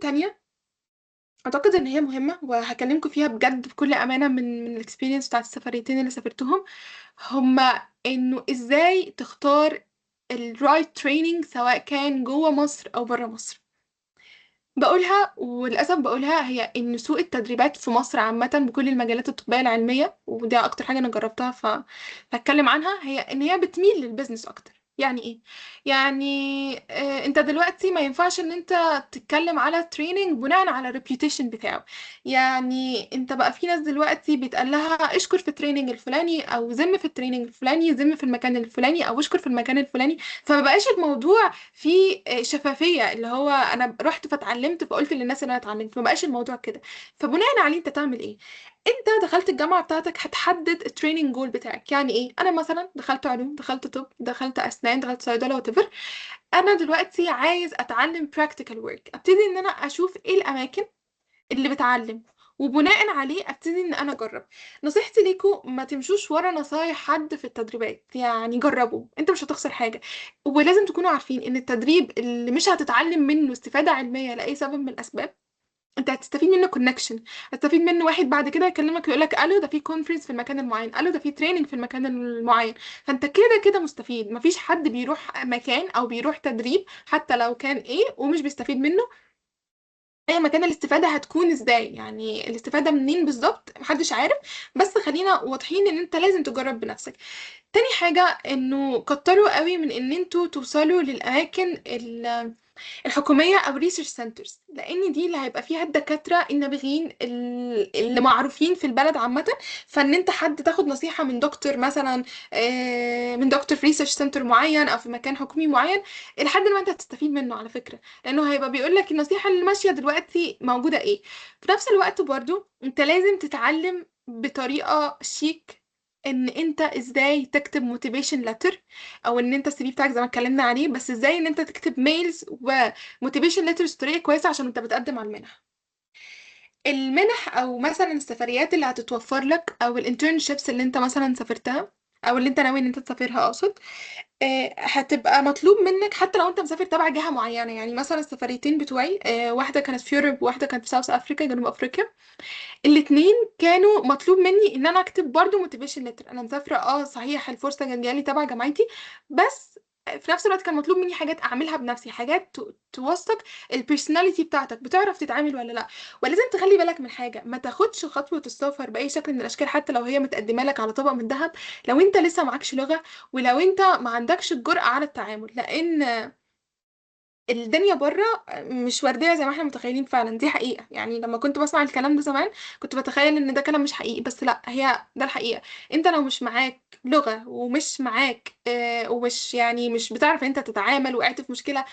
التانية أعتقد إن هي مهمة وهاكلمكم فيها بجد بكل أمانة من الexperience بتاعة السفريتين اللي سافرتهم، هُم إنه إزاي تختار الright training سواء كان جوّه مصر أو برّه مصر. باقولها وللأسف باقولها، هي إن سوق التدريبات في مصر عامةً بكل المجالات الطبية العلمية، ودي أكتر حاجة أنا جربتها فهاتكلم عنها، هي إن هي بتميل للbusiness أكتر. يعني إيه؟ يعني أنت دلوقتي ما ينفعش إن أنت تتكلم على training بناءً على الreputation بتاعه، يعني أنت بقى في ناس دلوقتي بيتقال لها اشكر في الtraining الفلاني أو ذم في الtraining الفلاني، ذم في المكان الفلاني أو اشكر في المكان الفلاني، فما بقاش الموضوع فيه شفافية، اللي هو أنا رُحت فاتعلمت فقُلت للناس إن أنا اتعلمت، ما بقاش الموضوع كده. فبناءً عليه أنت تعمل إيه؟ أنت دخلت الجامعة بتاعتك هتحدد الtraining goal بتاعك، يعني إيه؟ أنا مثلًا دخلت علوم، دخلت طِب، دخلت أسنان، دخلت صيدلة whatever، أنا دلوقتي عايز أتعلم practical work، أبتدي إن أنا أشوف إيه الأماكن اللي بتعلم، وبناءً عليه أبتدي إن أنا أجرب. نصيحتي ليكم ما تمشوش ورا نصايح حد في التدريبات، يعني جربوا، أنت مش هتخسر حاجة، ولازم تكونوا عارفين إن التدريب اللي مش هتتعلم منه استفادة علمية لأي سبب من الأسباب، أنت هتستفيد منه connection، هتستفيد منه واحد بعد كده يكلمك يقول لك ألو ده في conference في المكان المعين، ألو ده في training في المكان المعين، فأنت كده، كده مستفيد، ما فيش حد بيروح مكان أو بيروح تدريب حتى لو كان إيه ومش بيستفيد منه. أيًا ما كان الاستفادة هتكون إزاي، يعني الاستفادة منين بالضبط ما حدش عارف، بس خلّينا واضحين إن أنت لازم تجرب بنفسك. تاني حاجة إنه كتّروا أوي من إن أنتم توصلوا للأماكن الحكومية أو research centers، لإن دي اللي هيبقى فيها الدكاترة النابغين اللي معروفين في البلد عامةً، فإن أنت حد تاخد نصيحة من دكتور مثلًا من دكتور في research center معين أو في مكان حكومي معين، إلى حدٍ ما أنت هتستفيد منه على فكرة، لإنه هيبقى بيقول لك النصيحة اللي ماشية دلوقتي موجودة إيه. في نفس الوقت برضه أنت لازم تتعلم بطريقة شيك إن أنت إزاي تكتب motivation letter أو إن أنت الCV بتاعك زي ما اتكلمنا عليه، بس إزاي إن أنت تكتب mails وmotivation letters بطريقة كويسة عشان وأنت بتقدم على المنح. المنح أو مثلًا السفريات اللي هتتوفر لك أو الinternships اللي أنت مثلًا سافرتها أو اللي أنت ناوي إن أنت تسافرها أقصد، هتبقى مطلوب منك حتى لو أنت مسافر تبع جهة معينة، يعني مثلًا السفريتين بتوعي واحدة كانت في Europe وواحدة كانت في South Africa، جنوب أفريقيا، الاتنين كانوا مطلوب مني إن أنا أكتب برضه motivation letter. أنا مسافرة آه صحيح الفرصة كانت جاية لي تبع جامعتي، بس في نفس الوقت كان مطلوب مني حاجات أعملها بنفسي، حاجات توثق الpersonality بتاعتك، بتعرف تتعامل والّا لأ. ولازم تخلّي بالك من حاجة، ما تاخدش خطوة السفر بأي شكل من الأشكال حتى لو هي متقدمة لك على طبق من دهب، لو أنت لسه معاكش لغة ولو أنت ما عندكش الجرأة على التعامل، لإن الدنيا برّه مش وردية زي ما إحنا متخيلين فعلًا، دي حقيقة. يعني لمّا كنت باسمع الكلام ده زمان كنت باتخيل إن ده كلام مش حقيقي، بس لأ، هي ده الحقيقة. أنت لو مش معاك لغة ومش معاك ومش يعني مش بتعرف إن أنت تتعامل، وقعت في مشكلة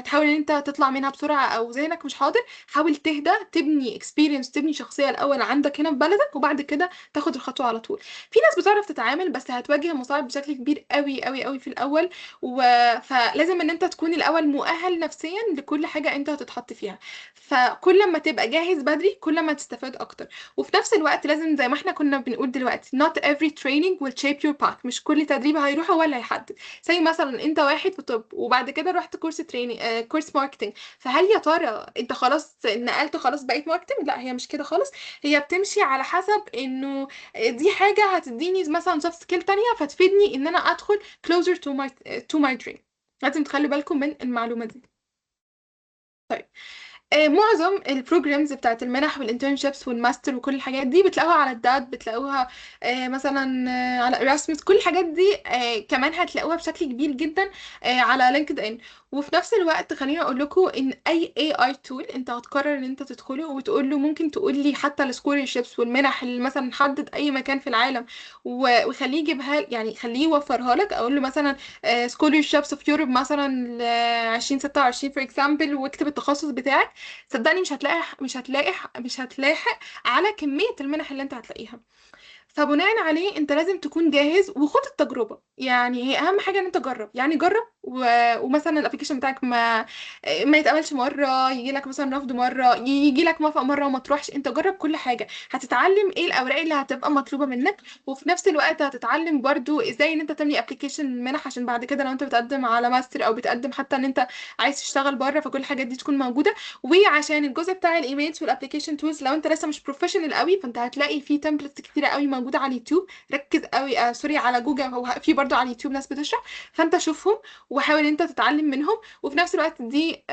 تحاول إن أنت تطلع منها بسرعة أو ذهنك مش حاضر، حاول تهدى، تبني experience، تبني شخصية الأول عندك هنا في بلدك، وبعد كده تاخد الخطوة على طول. في ناس بتعرف تتعامل بس هتواجه مصاعب بشكل كبير أوي، أوي، أوي في الأول، فلازم إن أنت تكون الأول مؤهل نفسيًا لكل حاجة أنت هتتحط فيها. فكل أمّا تبقى جاهز بدري، كل ما تستفاد أكتر. وفي نفس الوقت لازم زي ما إحنا كنا بنقول دلوقتي، not every training will shape your path، مش كل تدريب هيروحه هو اللي هيحدد. زي مثلًا أنت واحد في طِب وبعد كده رُحت course training course marketing، فهل يا ترى أنت خلاص نقلت خلاص بقيت marketing؟ لأ، هي مش كده خالص، هي بتمشي على حسب إنه دي حاجة هتدّيني مثلًا soft skill تانية فتفيدني إن أنا أدخل closer to my dream. لازم تخلّوا بالكم من المعلومة دي. طيب، معظم الprograms بتاعة المنح والinternships والmaster وكل الحاجات دي بتلاقوها على ال DAAD، بتلاقوها مثلًا على Erasmus، كل الحاجات دي كمان هتلاقوها بشكل كبير جدًا على LinkedIn. وفي نفس الوقت خلّيني أقول لكم إن أي AI tool أنت هتقرر إن أنت تدخله وتقول له ممكن تقول لي حتى الscholarships والمنح اللي مثلًا حدد أي مكان في العالم وخلّيه يجيبها، يعني خلّيه يوفرها لك، أقول له مثلًا scholarships of Europe مثلًا ل2026 for example واكتب التخصص بتاعك، صدّقني مش هتلاقي مش هتلاحق على كمية المنح اللي أنت هتلاقيها. فلازم تخلّي بالكم من فبناء عليه انت لازم تكون جاهز وخد التجربه. يعني هي اهم حاجة ان انت تجرب، يعني جرب ومثلا ال application بتاعك ما يتقبلش مره، يجي لك مثلا رفض مره، يجي لك موافقة مرة وما تروحش. انت جرب كل حاجه، هتتعلم ايه الاوراق اللي هتبقى مطلوبه منك، وفي نفس الوقت هتتعلم برضو ازاي ان انت تملي application منح، عشان بعد كده لو انت بتقدم على ماستر او بتقدم حتى ان انت عايز تشتغل بره، فكل الحاجات دي تكون موجوده. وعشان الجزء بتاع ال emails وال application tools، لو انت لسه مش professional قوي، فانت هتلاقي في templates كتيرة قوي موجودة على اليوتيوب. ركز قوي، sorry، على جوجل، هو في برضو على اليوتيوب ناس بتشرح، فانت شوفهم وحاول انت تتعلم منهم. وفي نفس الوقت دي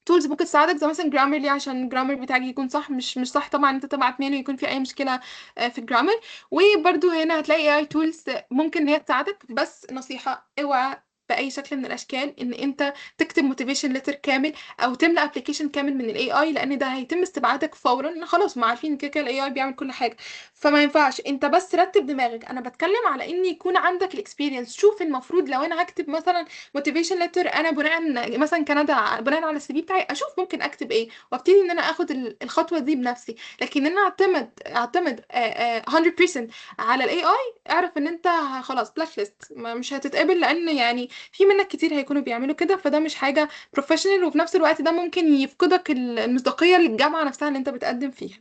tools ممكن تساعدك، زي مثلا Grammarly، عشان ال grammar بتاعك يكون صح. مش صح طبعا انت تبعت mail ويكون في اي مشكلة في ال grammar. وبرده هنا هتلاقي AI tools ممكن ان هي تساعدك. بس نصيحه، اوعى باي شكل من الاشكال ان انت تكتب motivation letter كامل او تملى application كامل من ال AI، لان ده هيتم استبعادك فورا، لان خلاص ما عارفين كده كده ال AI بيعمل كل حاجه، فما ينفعش. انت بس رتب دماغك. انا بتكلم على ان يكون عندك ال experience. شوف المفروض لو انا هكتب مثلا motivation letter، انا بناء مثلا كندا بناء على ال CV بتاعي، اشوف ممكن اكتب ايه وابتدي ان انا اخد الخطوة دي بنفسي. لكن ان انا اعتمد 100% على ال AI، اعرف ان انت خلاص blacklist، مش هتتقبل، لان يعني في منك كتير هيكونوا بيعملوا كده، فده مش حاجة professional، وفي نفس الوقت ده ممكن يفقدك المصداقية للجامعة نفسها اللي انت بتقدم فيها.